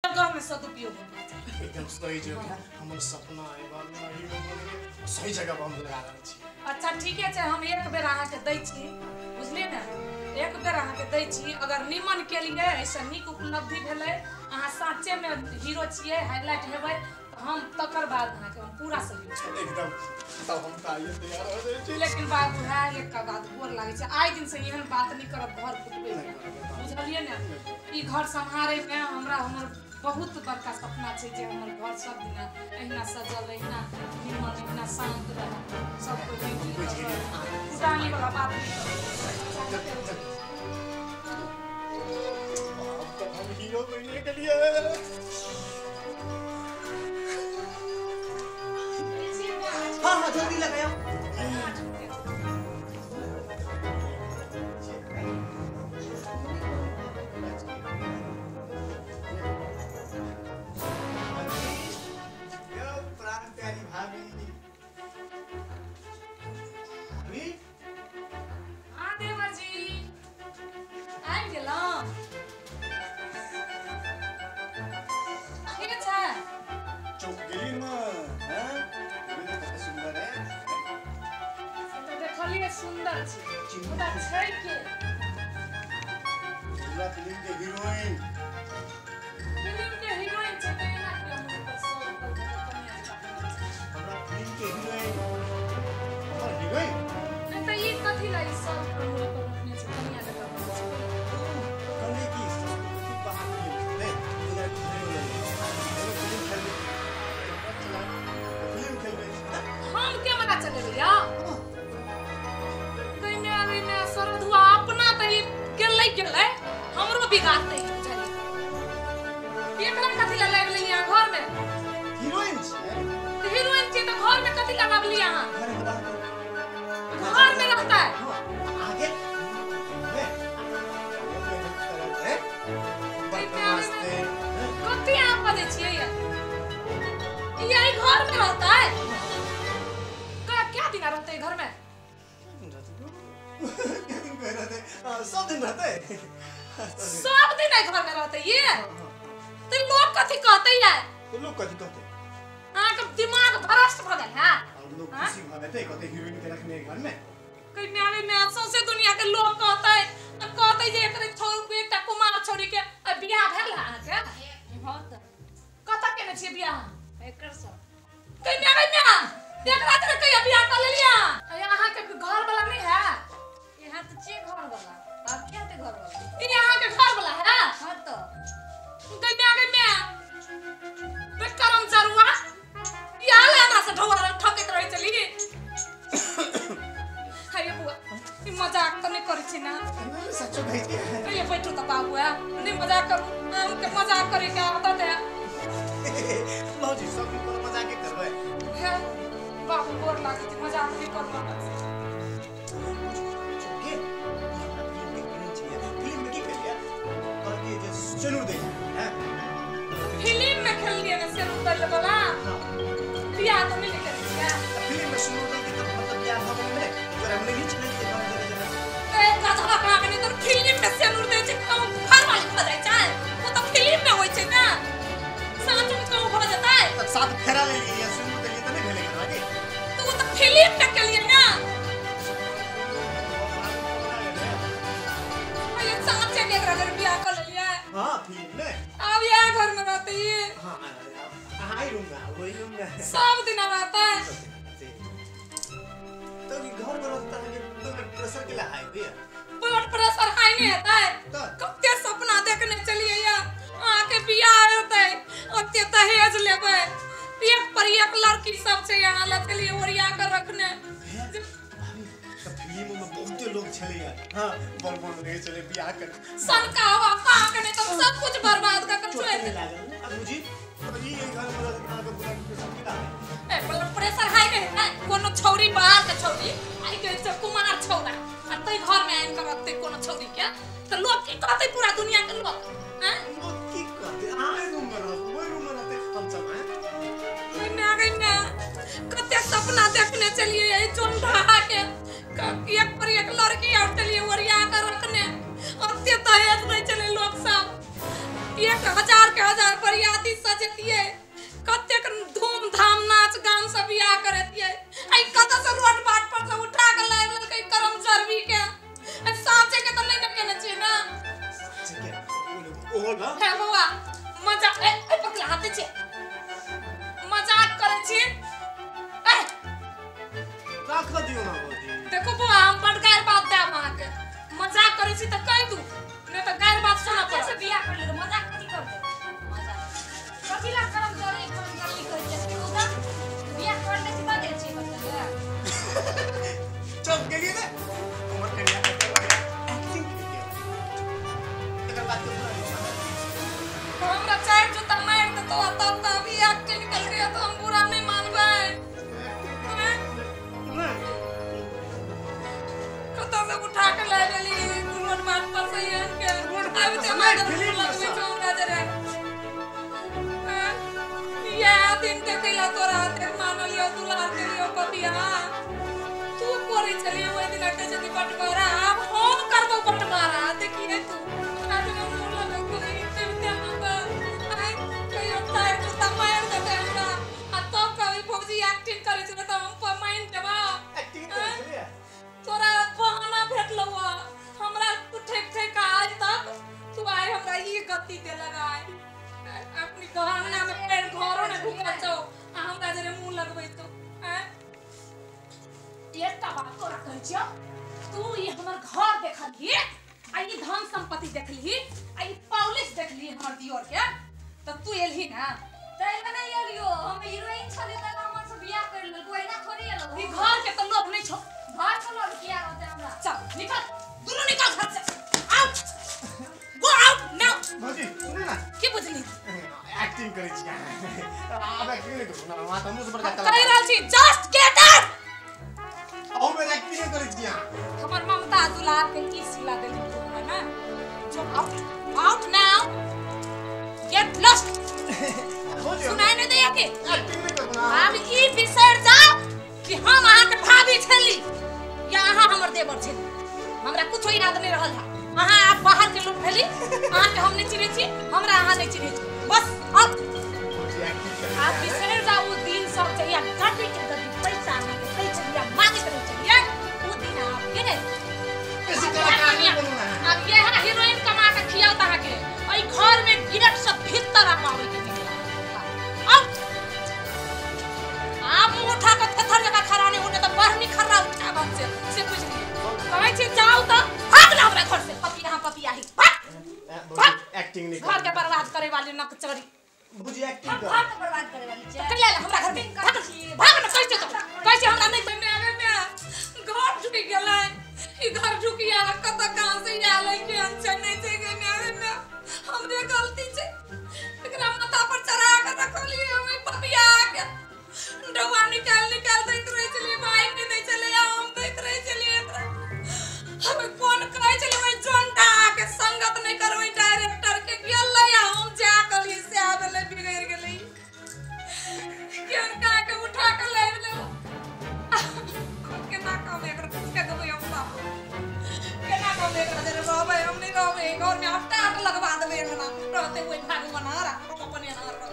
जगह में सदुपयोग होना चाही। एकदम सही जगह हमर सपना है बाबू हीरो बने सही जगह पर हम लगा रहल छी। अच्छा ठीके छै, हम एक बेर अहाँके दै छी, बुझलियै ने, एक बेर अहाँके दै छी। अगर निमन केलियै, एहिसँ नीक उपलब्धि भेलै, अहाँ साँचेमे हीरो छियै, हाईलाइट हेबै, तऽ हम तकर बाद अहाँके हम पूरा सहयोग करब। एकदम, तब हम तऽ आइए तैयार हो जाइ छी। लेकिन बाबू है एकटा बात गोर लागै छै, आइ दिनसँ एहन बात नहि करब, घर फुटबै, बुझलियै ने। ई घर सम्हारैमे हमरा हमर बहुत बड़का सपना छै जे हमर घर सब दिना एहिना सजल, एहिना निमन, एहिना शान्त रहै, सब कोइ मिलजुल कऽ रहै। फुटानी वाला बात नहि करब। अब तो हम हीरो बनिए गेलियै। हाँ हाँ जल्दी लगाओ। यो प्राण प्यारी भाभी, भाभी। हाँ देवर जी आबि गेलहुँ, ठीक छै। चौक गेली न हैं, भाभी तो कते सुंदर है। से तऽ देखलियै सुन्दर छै, मुदा छै के? पूरा फिल्म के हीरोइन। फिल्म के हीरोइन छै तऽ एना किया मुँह पर सब कनिया जकाँ बनल छै? हमरा फिल्म के हीरोइन, हमर हीरोइन। नहि तऽ ई कथी लए ई सब मुँह पर रखने छै, कनिया जकाँ बनल छै? कहली कि सब की बाहर फिल्म नहीं फिल्म खेलबै, चला फिल्म खेलबै। हम कैमरा चलेबै यौ? गइमे गइमे सरधुआ अपना तऽ ई गेलै गेलै, हमरो बिगाड़तै, बुझलियै? एकरा कथी लए लाबि लेलियै अहाँ घरमे? हीरोइन छै। तऽ हीरोइन छियै तऽ घरमे कथी लए लाबलियै अहाँ? घर में रहते। घर में रहता है? हाँ, आगे मैं बर्तन कथी अहाँ बजै छियै ये? यही घर में रहता है? क्या दिन रहते है घर में? सब दिन रहते। सब दिन एहि घर में रहते ये? तऽ लोग कथी कहते ये? तो लोग कथी कहते? अहाँके दिमाग भ्रष्ट भऽ गेल है। और लोग खुशी भऽ जेतै, कहते हीरोइन के रखने है घर में। कहीं मारे में सौंसे दुनिया के लोग कहते आ कहते जे एकरे छोड़ एकटा कुमार छोड़ी के आ बियाह भेल है अहाँके? हँ तऽ। कतऽ केने छियै बियाह? एकर सब। कहीं मारे में एकरा तरह कहिया बियाह कऽ लेलियै अहाँ? अहाँके घर वाला नहि है? यहाँ तऽ छियै घर वाला, आब क्या हेतै घर वाला? ई अहाँके घर वाला है? हँ तऽ। गई मारे में बे करम जरुआ ई हाल हमरा से ढौआ ठकैत रहै छली। अरे बुआ ई मजाक तऽ नहि करै छी ना? नहीं, सच्चो कहै छी। अरे बैठू तऽ बाबू है, नहि मजाक करू, अहाँके मजाक करे के आदत है। भौजी सब दिन कोनो मजाके करबै। हे बाबू गोर लागै छै, मजाक नहि करू हमरा से। के हमरा फिल्म के हीरोइन छियै, फिल्म में की केलियै, कहलकै जे सिनुर दै हैं। फिल्म में खेललियै ने सिनुर दै वाला, बियाह तऽ नहि केने छियै। तऽ फिल्म में सिनुर दै के तऽ मतलब बियाह भऽ गेलै ने, तोरा हम नहि छलै जे घर जरे जरे। ए गधवा कहाँ के नहि तऽ फिल्म में सिनुर दै छै कहूँ घर वाली भऽ जाइ छै? ओ तऽ फिल्म में होइ छै ने, साँच में कहूँ भऽ जेतै? तऽ सात फेरा लेलियै, सिनुर देलियै तऽ नहि भेलै घरवा के? तऽ ओ तऽ फिल्म में केलियै ने। अरे साँचे के एकरा जरे बियाह कऽ लेलियै? हाँ फिल्म में। आब इएह घर में रहतै ई? हाँ अहाँ ही रूम में, वही रूम में सब दिन रहतै। तो ई घर में रहता है कि ब्लड प्रेशर के लिए हाई भैया? ब्लड प्रेशर हाई नहीं हेतै? तऽ? कते सपना देखने चलियै या अहाँके बियाह हेतै, ओते दहेज लेबै, एक पर एक लड़की सब छै यहाँ लए चलियै ओरिया कऽ रखने। भाभी तऽ फिल्म में बहुते लोग छलैया, हाँ बड़ बड़ रहै छलै बियाह कर सनका हवा कहाँ के नहीं तऽ सब कुछ बर्बाद कऽ के चोट छोड़ि नहि देलकै। लागल अब बुझी तो ई एहि घर में रहतै अहाँके ब्लड प्रेशर के हाई? ए ब्लड प्रेशर हाई नहि हेतै? कोनो छौरी बाहर के छौरी आइ के छै कुमार छौरा आ तै घर में आनि कऽ रखतै कोनो छौरी के तऽ लोग की कहतै, पूरा दुनिया के लोग हैं? लोग की कहतै, अहाँ एहि रूम में रहब, ओहि रूम में रहतै हम सब हैं। गई माय कते सपना देखने चलिए एहि चोन ढाहा के, एक पर एक लड़की और चलिए ओरिया के रखने, ओते दहेज दै छलै लोक सब। 1000 के 1000 बरियाती सजतिए, कतेक धूमधाम नाच गान सब बियाह करतिए। आई कतऽ से रोड बाट पर से उठा के लाबि लेलकै करम चर्बी के। आई साँचे के तऽ नहि ने केने छियै ना। ओहो ना हे बौआ मजा ए ए पकड़ा हाथे छियै, मजाक करै छी। ए राख दियौ ना भौजी। देखो बौआ हम बड गारि बात देब अहाँके, मजाक करै छी तऽ कहि दू, नहि तऽ गारि बात सुनऽ पड़त। से बियाह कर लेलकै, मजाक कथी करतै? मजाक कथी ला करम जरे करम जरे कहै छै उदा बियाह कर लै छी तऽ देल छी बच्चा के। चुप गेलियै ने हमर कनिया कते बढ़िया एक्टिंग केलकै, एकर बात के पूरा नहीं मानत। हमरा 4 जूता मारि देतौ आ तब तऽ अभी एक्टिंग केलकै तऽ हम बुरा नहि मानबै। कतऽ से उठा के लए गेली रोड बाट पर से एहन के रोड बाट आबिते पर से मारि नहि, फिल्म लगबै से। छौ हमरा जरे। इएह दिन देखै ला तोरा एतेक मानलियौ दुलार केलियौ पपिया। तू करै छलियै ओहि दिना कहै छली बटवारा, आब हम करबौ बटवारा। देखिए तू हमरा जरे मुँह लगै छौ, आइ कहियो 4 जूता मारि देतै हमरा आ तब कहबै भौजी एक्टिंग करै छलै तऽ हम मानि जेबौ। एक्टिंग करै छलियै। तोरा बहाना भेटलौ हमरा, तू ठेक ठेक आज तक तू आइ हमरा ई गति देलक। आइ अपनी गहना में पैर घरो ने ढुकल छौ आ हमरा जरे मुँह लगबै छौ। एकटा बात तोरा कहै छियौ, तू ई हमर घर देखलही आ ई धन संपत्ति देखलही आ ई पॉलिश देखलही हमर दियोर के, तऽ तू एलही ना? तै लए नहि एलियो, हम हीरोइन छलियै तै लए हमर से बियाह कर लेलकै, ओहिना थोड़ी एलौ। ई घर के तऽ लोभ नहि छौ। घर के लोभ किया रहतै हमरा? चल निकल, दुनू निकल घर से, आउट गो आउट now. भौजी सुनू ना, की बुझली? एक्टिंग करै छी आब एक्टिंग नहि करू ना, वहाँ तऽ हमरो से बड़का कहि कलाकार। रहल छी जस्ट गेट आउट। अहू बेर एक्टिंग करै छी अहाँ। हमर ममता दुलार के की सिला देली तू हमरा ना? जो out out now, get lost. भौजी सुनाई नहि दैया के? एक्टिंग नहि करू ना। आब ई बिसरि जाउ कि हम अहाँके भाभी छली या अहाँ हमर देवर छली, हमरा कुछो याद नहि रहल है। अहाँ आब बाहर के लोग भेली, अहाँके हम नहि चिन्है छी, हमरा अहाँ नहि चिन्है छी, बस अब भौजी एक्टिंग करै आब बिसरि जाउ ओ दिन सब जहिया गड्डी के गड्डी पैसा अहाँके दै छलियै मांगैत रहै छलियै, ओ दिन आब गेल। बेसी कलाकार नहि बनू ना। आब इएह हीरोइन कमा के खियाओत अहाँके, एहि घर में गिरट सब भीतर आब आबै के नहि। आउ आब मुँह उठा के थेथर जकाँ खड़ा नहि होने तऽ बढ़नी खर्रा उठायब हम से बुझलियै। कहै छी जाउ तऽ भाग ना हमरा घर से, पपिया पपिया ही भाग, भौजी एक्टिंग नहि घर के करू। बर्बाद करे वाली नकचरी। भौजी एक्टिंग हम करू। घर के बर्बाद करे वाली छियै। कहिया आयल हमरा घर में? भाग भाग ना कैसे तो कैसे हमरा नहीं मैं मैं घर झुकि गेलै, ई घर झुकिया कतऽ कहाँ से आयल है केहन छै नहि छै गे my गे my, हमरे गलती छै एकरा माथा पर चढ़ा के रखलियै हम ई पपिया के। डौआ निकालि निकालि दैत रहै छलियै, भाय नहि दै छलै हम दैत रहै छलियै एकरा। हम कोन कहै छलियै ओहि जोंडा के संगत नहि करबै डायरेक्टर के, गेलै आ हम जा कहलियै सएह भेलै, बिगड़ि गेलै। केहन कहाँ के उठा के लाबि लेलहुँ। केना कहबै एकरा फेकबै हम बाप, केना कहबै एकरा जे रहबै हम नहि रहबै घर में, आब टाट लगवा देबै अंगना रहतै ओहि भाग मनारा।